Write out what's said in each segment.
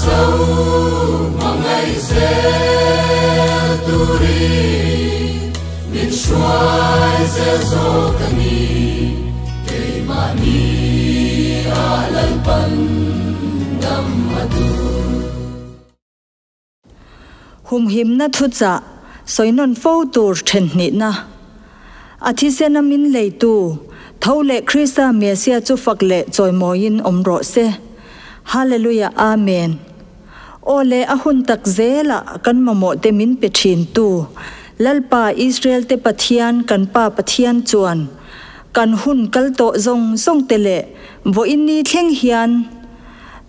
cho hmangaih zel turin min hruai zel zawk a ni. Keimahni ah Lalpan dam a duh. Humhimna thuchah sawi nawn fo tur thenhnihna. A thisena min leitu tho leh Krista Messiah chu fak leh chawimawiin awm rawh se. Hallelujah Amen. Aw le a hun tak zelah kan mamawh te min pe thin tu Lalpa Israel te Pathian kan Pa Pathian chuan kan hun kal tawh zawng zawng te leh vawiin ni thleng hian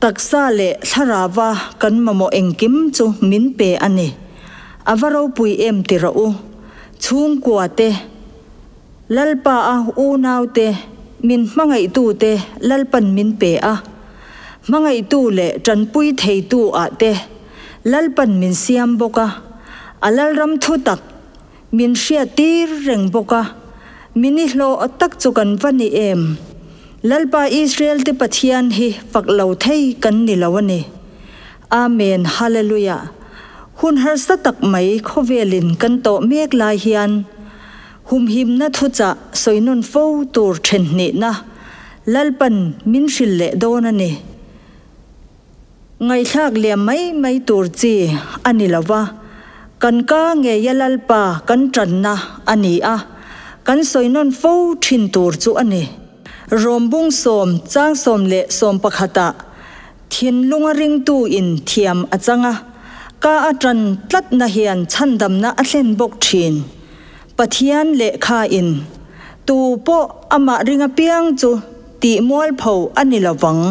Taksa leh thlarauva kan mamawh engkim chu min pe a ni. A va ropui em ti rawh u. Chhungkua te, Lalpa a unau te, min hmangaihtu te Lalpan min pe a. Hmangaihtu leh tanpui theitu ah te Lalpan min siam bawk a. A Lalram thu tak min hriat tir reng bawk a. Mi nihlawh tak chu kan va ni em? Lalpa Israel te Pathian hi fak lo thei kan ni lo a ni. Amen Hallelujah. Hun harsa tak mai khawvelin kan tawh mek lai hian humhimna thuchah sawi nawn fo tur thenhnihna Lalpan min hrilh leh dawn a ni. Ngaihthlak liam mai mai tur chi a ni lo va, kan ka ngeia Lalpa kan tanna a ni a, kan sawi nawn fo thin tur chu a ni. Rawmbung sawm chang 11 ah thinlunga ringtu in thiam a chang a, ka a tan tlatna hian chhandamna a thlen bawk thin. Pathian lehkha in tu pawh amah ring apiang chu tih mualpho a ni lovang.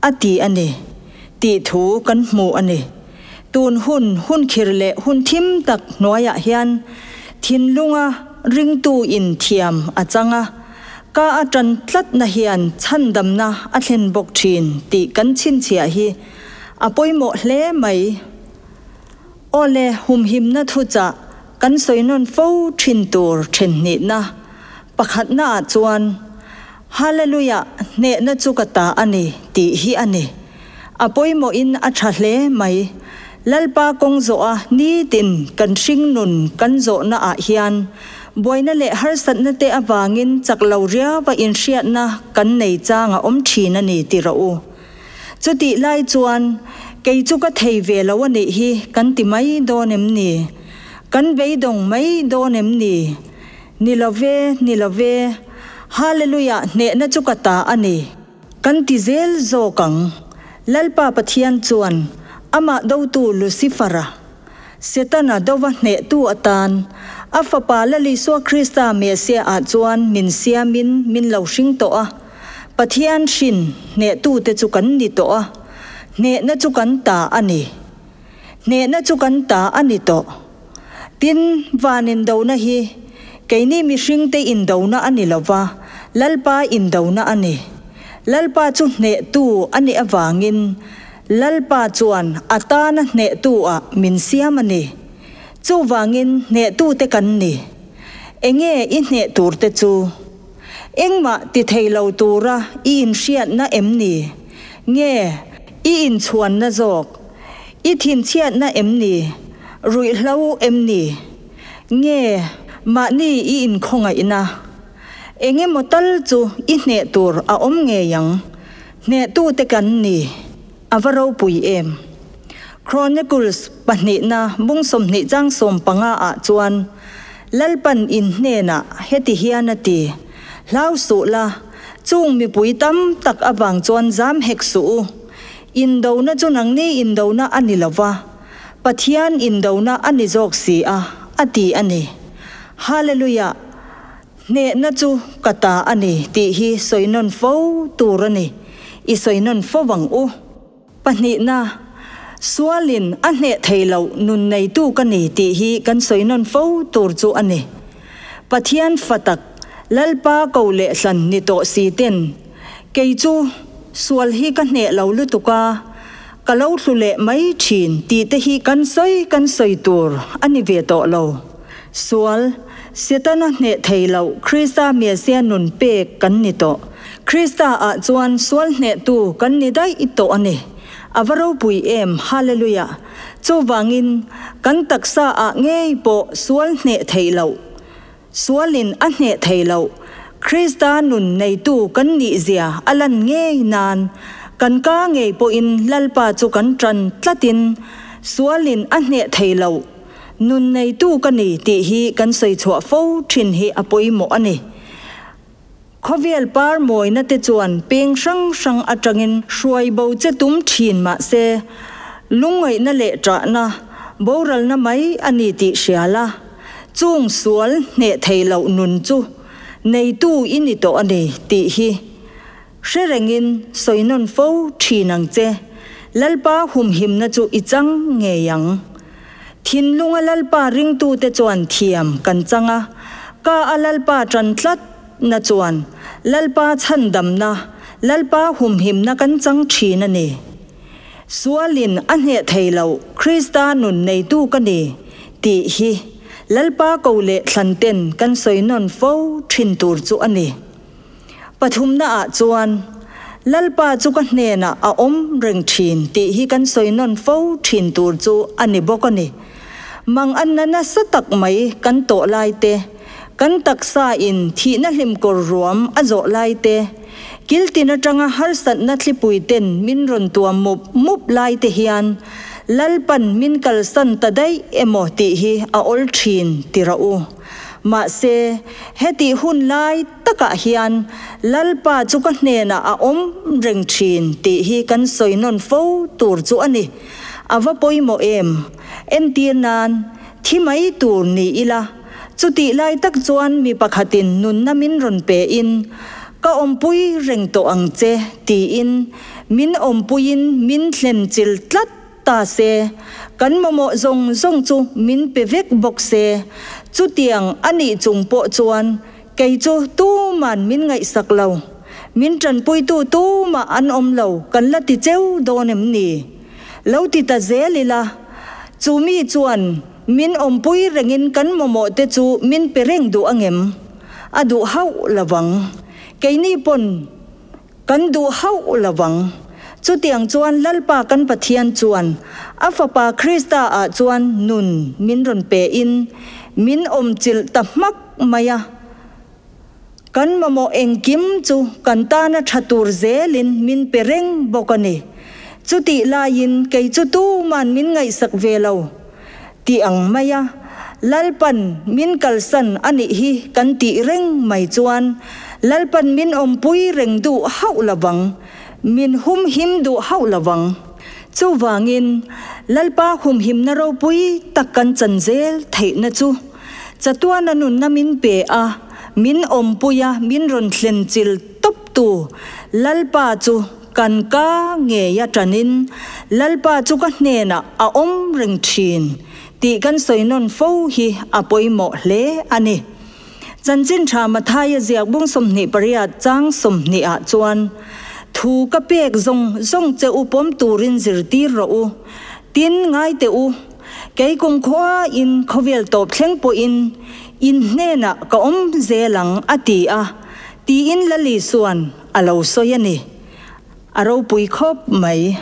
A ti a ni, tih thu kan hmu a ni. Tun hun, hun khir leh hun thim tak hnuaiah hian thinlunga ringtu in thiam a chang a, ka a tan tlatna hian chhandamna a thlen bawk thin tih kan chhinchhiah hi a pawimawh hle mai. Awle, humhimna thuchah kan sawi nawn fo thin tur thenhnihna pakhatnaah chuan, Hallelujah, hnehna chu ka ta a ni tih hi a ni. A pawimawhin a tha hle mai. Lalpa kawng zawh a nitin kan hringnun kan zawhna ah hian buaina leh harsatna te avangin chak lo riau a inhriatna kan nei chang a awm thin a ni ti rawh u. Chutih lai chuan kei chu ka thei ve lo a nih hi kan ti mai dawn em ni? Kan beidawng mai dawn em ni? Ni lo ve, ni lo ve, Hallelujah, hnehna chu ka ta a ni. Kan ti zel zawk ang. Lalpa Pathian chuan Amah dotu Lucifera, Setana dova hnehtu atan, A Fapa Lal Isua Krista Messiah ah chuan min siamin min lo hring tawh a. Pathian hrin hnehtute chu kan ni tawh a, hnehna chu kan ta a ni. Hnehna chu kan ta a ni tawh. Tin, van indona hi keini mihringte indona a ni lova, Lalpa indona a ni. Lalpa chu hnehtu a nih avangin Lalpa chuan a tana hnehtu ah min siam a ni. Chuvangin hnehtute kan ni. Enge i hneh turte chu? Engmah ti thei lo tura i inhriatna em ni? Nge i inchhuanna zawk? I thinchhiatna em ni? Ruihhlo em ni? Nge mahni i inkhawngaihna? Engemaw tal chu i hneh tur a awm ngei ang. Hnehtute kan ni. A va ropui em! Chronicles pahnihna bung 20 chang 15 ah chuan Lalpan in hnenah heti hian a ti, Hlau suh la, chung mipui tam tak avang chuan zam hek suh u. Indona chu nangni indona a ni lo va, Pathian indona a ni zawk si a, a ti a ni. Hallelujah! Hnehna chu ka ta a ni tih hi sawi nawn fo tur a ni. I sawi nawn fo ang u. Pahnihna, Sualin a hneh thei loh nun neitu ka ni tih hi kan sawi nawn fo tur chu a ni. Pathian fa tak, Lalpa ko leh hlan ni tawh si ten, Kei chu sual hi ka hneh lo lutuk a, ka lo hlu leh mai thin tih te hi kan sawi kan sawi tur a ni ve tawh lo. Sual, Setana hneh thei loh Krista Messiah nun pek kan ni tawh. Krista ah chuan sual hnehtu kan ni daih tawh a ni. A va ropui em! Halleluiah! Chuvangin, kan taksa ah ngei pawh sual hneh theih loh, sualin a hneh thei loh, Krista nun neitu kan nih zia a lan ngei nan, kan ka ngei pawhin Lalpa chu kan ṭan tlatin sualin a hneh thei loh nun neitu ka ni tih hi kan sawi chhuah fo ṭhin hi a pawimawh a ni. Khawvel par mawina te chuan peng hrang hrang atangin hruai bo che tum thin mah se, lungngaihna leh ṭahna, boralna mai a ni tih hria la, chung sual hneh thei loh nun chu neitu i ni tawh a ni tih hi hre rengin sawi nawn fo thin ang che. Lalpa humhimna chu i chang ngei ang. Thinlunga Lalpa ringtute chuan thiam kan chang a, ka a Lalpa ṭan tlat na chuan Lalpa chhandamna, Lalpa humhimna kan chang ṭhin a ni. Sualin a hneh thei lo Krista nun neitu ka ni tih hi Lalpa ko leh thlanten kan sawi nawn fo ṭhin tur chu a ni. Pathumnaah chuan, Lalpa chu ka hnenah a awm reng thin tih hi kan sawi nawn fo thin tur chu a ni bawk a ni. Manganna nasa tak mai kan tawh lai te, kan taksa in thihna hlimkawr ruam a zawh lai te, kiltin atanga harsatna thlipui ten min rawn tuam mup mup lai te hian Lalpan min kalsan ta daih emaw tih hi a awl thin ti rawh u. Mahse, hetih hun lai takah hian Lalpa chu ka hnenah a awm reng thin tih hi kan sawi nawn fo tur chu a ni. A va pawimawh em? Entir nan, thi mai tur ni ila, chutih lai tak chuan mi pakhatin nunna min rawn pein, Ka awmpui reng tawh ang che tiin min awmpuiin min thlen chil tlat ta se, kan mamawh zawng zawng chu min pe vek bawk se, chutiang a nih chung pawh chuan kei chu tuman min ngaihsak lo, min tanpuitu tumah an awm lo kan la ti cheu dawn em ni? Lo ti ta zel ila, chu mi chuan min awmpui rengin kan mamawh te chu min pe reng duh angem? A duh hauh lovang. Keini pawn. Kan duh hauh lo vang. Chutiang chuan Lalpa kan Pathian chuan a Fapa Krista ah chuan nun min rawn pe in min awm chilh ta hmak mai a. Kan mamawh engkim chu kan tana tha tur zelin min pe reng bawk a ni. Chutih laiin kei chu tuman min ngaihsak ve lo tih ang mai a, Lalpan min kalsan a nih hi kan tih reng mai chuan Lalpan min awmpui reng duh hauh lovang, min humhim duh hauh lovang. Chuvangin, Lalpa humhimna ropui tak kan chan zel theihna chu chatuana nunna min pe a, min awmpui a, min rawn thlen chil tawptu Lalpa chu Kan ka ngei a ṭanin Lalpa chu ka hnenah a awm reng ṭhin tih kan sawi nawn fo hi a pawimawh hle a ni. Chanchin ṭha Mathaia ziak bung 28 chang 20 ah chuan, Thu ka pek zawng zawng che u pawm turin zirtir rawh u, tin ngai teh u, kei kumkhuain khawvel tawp thleng pawhin in hnenah ka awm zel ang a ti a, tiin Lali chuan A lo sawi a ni. A ropui khawp mai.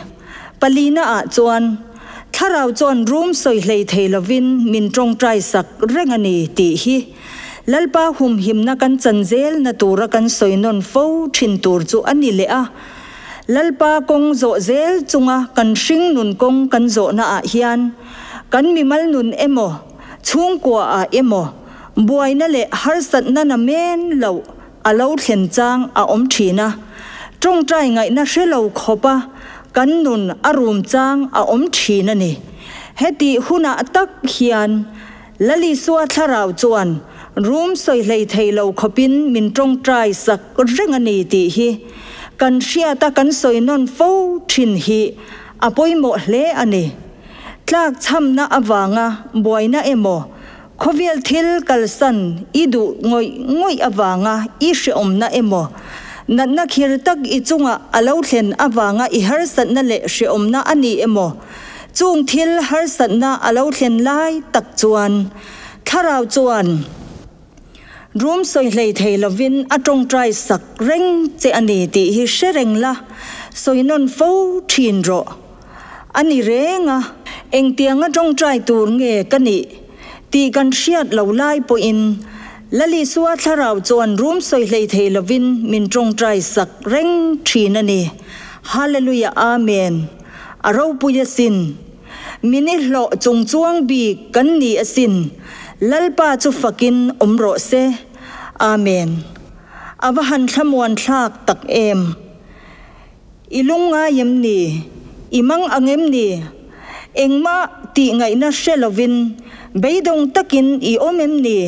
Palina ah chuan Thlarau chuan room sawi hlei thei lovin min tawngtai sak reng a ni tih hi Lalpa humhimna kan chan zelna tura kan sawi nawn fo thin tur chu a ni leh a. Lalpa kawng zawh zel chunga kan hring nun kawng kan zawhna ah hian kan mimal nun emaw chhungkua ah emaw buaina leh harsatna na men loh A lo thlen chang a awm thin a, tawngtai ngaihna hre lo khawpa kan nun a rum chang a awm thin a ni. Hetih hunah tak hian Lalisua thlarau chuan rum sawi hlei thei lo khawpin min tawngtai sak reng a ni tih hi kan hriata kan sawi nawn fo thin hi a pawimawh hle a ni. Tlakchhamna avanga buaina emaw Khawvel thil kalsan i duh ngawih ngawih avanga i hreawmna emaw, natna khir tak i chunga a lo thlen avanga i harsatna leh hreawmna a ni emaw, chung thil harsatna a lo thlen lai tak chuan Thlarau chuan rum sawi hlei thei lovin a tawngtai sak reng che a ni tih hi hre reng la, sawi nawn fo thin rawh. a ni reng a. Engtianga tawngtai tur nge ka nih tih kan hriat lo lai pawhin Lal Isua thlarau chuan rum sawi hlei thei lovin min tawngtai sak reng thin a ni. Hallelujah Amen. A ropui asin. Min i hlawh chung chuang bik kan ni asin. Lalpa chu fakin awm rawh se. Amen. A va han thlamuan thlak tak em. I lung ngai em ni? I mang ang em ni? Engmah tih ngaihna hre lovin beidawng takin i awm em ni?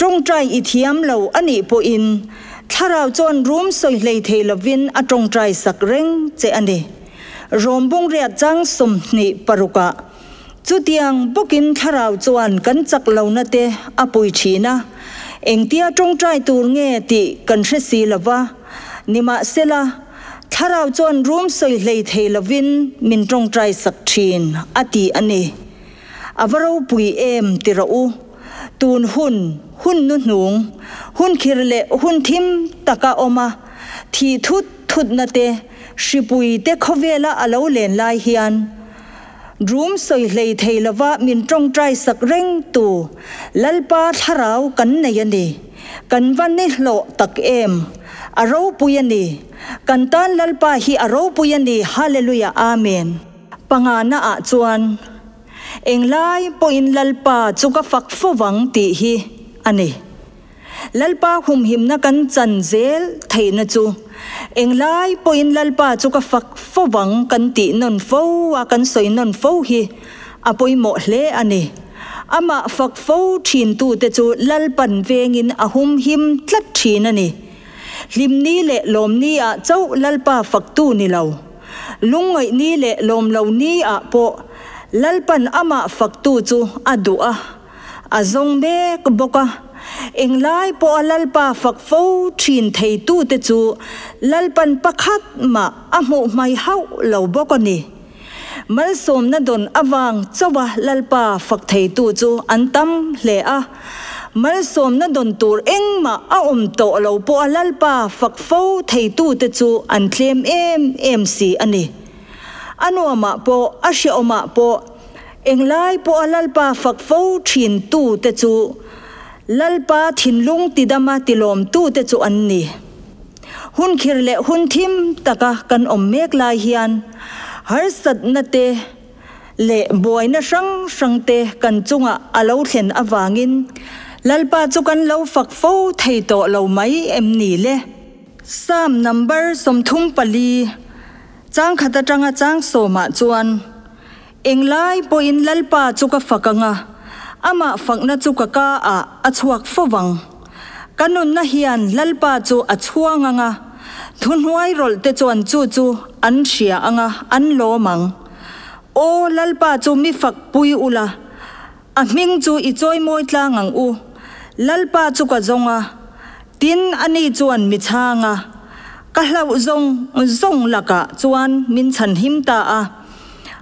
Tawngtai i thiam lo a nih pawhin Thlarau chuan rum sawi hlei thei lovin a tawngtai sak reng che a ni. Rom bungriat chang 26 ah chutiang bawkin Thlarau chuan kan chak lohna te a pui thin a, engtia tawngtai tur nge tih kan hre si lova, nimahsela, Thlarau chuan rum sawi hlei thei lovin min tawngtai sak thin a ti a ni. A va ropui em ti rawh u. Tun hun, hun nuhnung, hun khir leh hun thim taka awm a, thih thut thutna te, hripui te khawvela a lo len lai hian, rum sawi hlei thei lova min tawngtai sak reng tu Lalpa Thlarau kan nei a ni. Kan va nihlawh tak em! A ropui a ni. Kan tan Lalpa hi a ropui a ni. Hallelujah Amen. Pangana ah chuan englai pawhin Lalpa chu ka fak fo vang tih hi a ni. Lalpa humhimna kan chan zel theihna chu englai pawhin Lalpa chu ka fak fo vang kan tih nawn fo a, kan sawi nawn fo hi a pawimawh hle a ni. Amah fak fo thintute chu Lalpan vengin a humhim tlat thin a ni. Hlimni leh lawmni ah chauh Lalpa faktu ni lo. Lungngaihni leh lawmlohni ah pawh Lalpan amah faktu chu a duh a, a zawng mek bawk a. Englai pawha Lalpa fak fo thin theitute chu Lalpan pakhat mah a hmuh hmai hauh lo bawk a ni. Malsawmna dawn avang chauha Lalpa fak theitu chu an tam hle a. Malsawmna dawn tur engmah a awm tawh lo pawha Lalpa fak fo theitute chu an tlem em em si a ni. A nuamah pawh, a hrehawmah pawh, englai pawha Lalpa fak fo thintute chu Lalpa thinlung tidama tilawmtute chu an ni. Hun khir leh hun thim taka kan awm mek lai hian harsatna te leh buaina hrang hrang te kan chungah a lo thlen avangin Lalpa chu kan lo fak fo thei tawh lo mai em ni le? Psalm number 34 chang khat atanga chang sawmah chuan, Englai pawhin Lalpa chu ka fak ang a, amah fakna chu ka ka ah a chhuak fo vang. Ka nunna hian Lalpa chu a chhuang ang a, thuhnuai rawlh te chuan chu chu an hria ang a, an lawm ang. Aw Lalpa chu mi fak pui ula, a hming chu i chawimawi tlang ang u. Lalpa chu ka zawng a, tin ani chuan mi chhang a, ka hlauh zawng zawng lakah chuan min chhanhim ta a.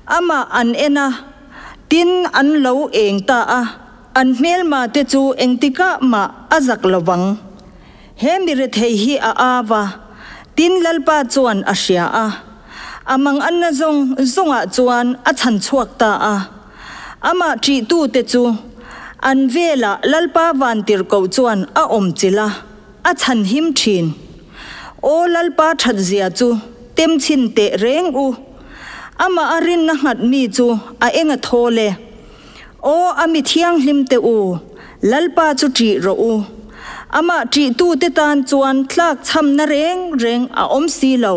Amah an en a, tin an lo eng ta a, an hmelma te chu engtikah mah a zak lo vang. He mi rethei hi a au a, tin Lalpa chuan a hria a, a manganna zawng zawngah chuan a chhan chhuak ta a. Amah ṭihtute chu an velah Lalpa vantirhkoh chuan a awm chilh a, a chhan him ṭhin. Aw Lalpa ṭhatzia chu tem chhin teh reng u. Amah a rinna nghat mi chu a eng a thawl e. Aw a mi thianghlim te u, Lalpa chu ṭih rawh u. Amah ṭihtute tan chuan tlak chhamna reng reng a awm si lo.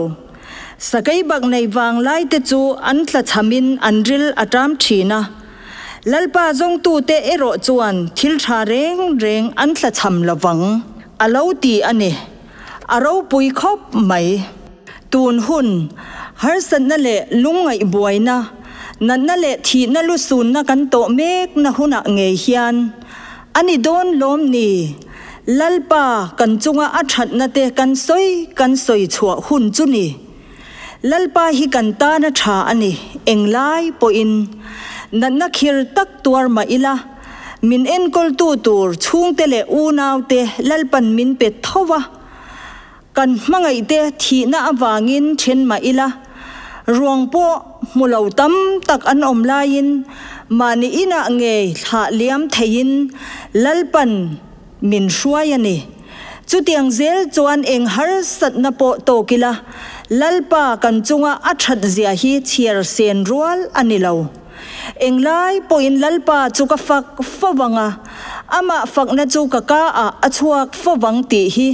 Sakei bak nei vang lai te chu an tla chhamin an ril a ṭam ṭhin a. Lalpa zawngtute erawh chuan thil ṭha reng reng an tla chham lo vang, a lo ti a ni. A ropui khawp mai. Tun hun, harsatna leh lungngaih buaina, natna leh thihna lusunna kan tawh mekna hunah ngei hian a ni dawn lawm ni? Lalpa kan chunga a thatna te kan sawi kan sawi chhuah hun chu ni. Lalpa hi kan tana tha a ni, englai pawhin natna khir tak tuar mah ila, min enkawltu tur chhungte leh unaute Lalpan min pe tho a. Kan hmangaihte thihna avangin then mah ila, Ruang pawh hmu lo tam tak an awm laiin mahni inah ngei thlah liam theiin Lalpan min hruai a ni. Chutiang zel chuan eng harsatna pawh tawk ila, Lalpa kan chunga a that zia hi chhiar sen rual a ni lo. Englai pawhin Lalpa chu ka fak fo ang a, amah fakna chu ka ka ah a chhuak fo ang tih hi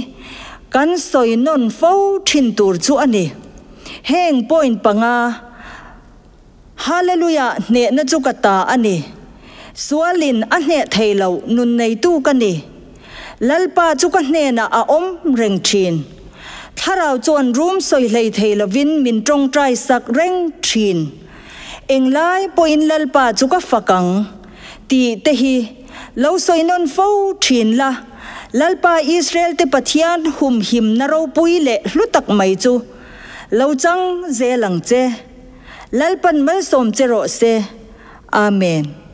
kan sawi nawn fo thin tur chu a ni. Heng point panga, Hallelujah hnehna chu ka ta a ni. Sualin a hneh thei lo nun neitu ka ni. Lalpa chu ka hnenah a awm reng thin. Thlarau chuan rum sawi hlei thei lovin min tawngtai sak reng thin. Englai pawhin Lalpa chu ka fak ang tih te hi lo sawi nawn fo thin la, Lalpa Israel te Pathian humhimna ropui leh hlu tak mai chu lo chang zel ang che. Lalpan malsawm che rawh se. Amen.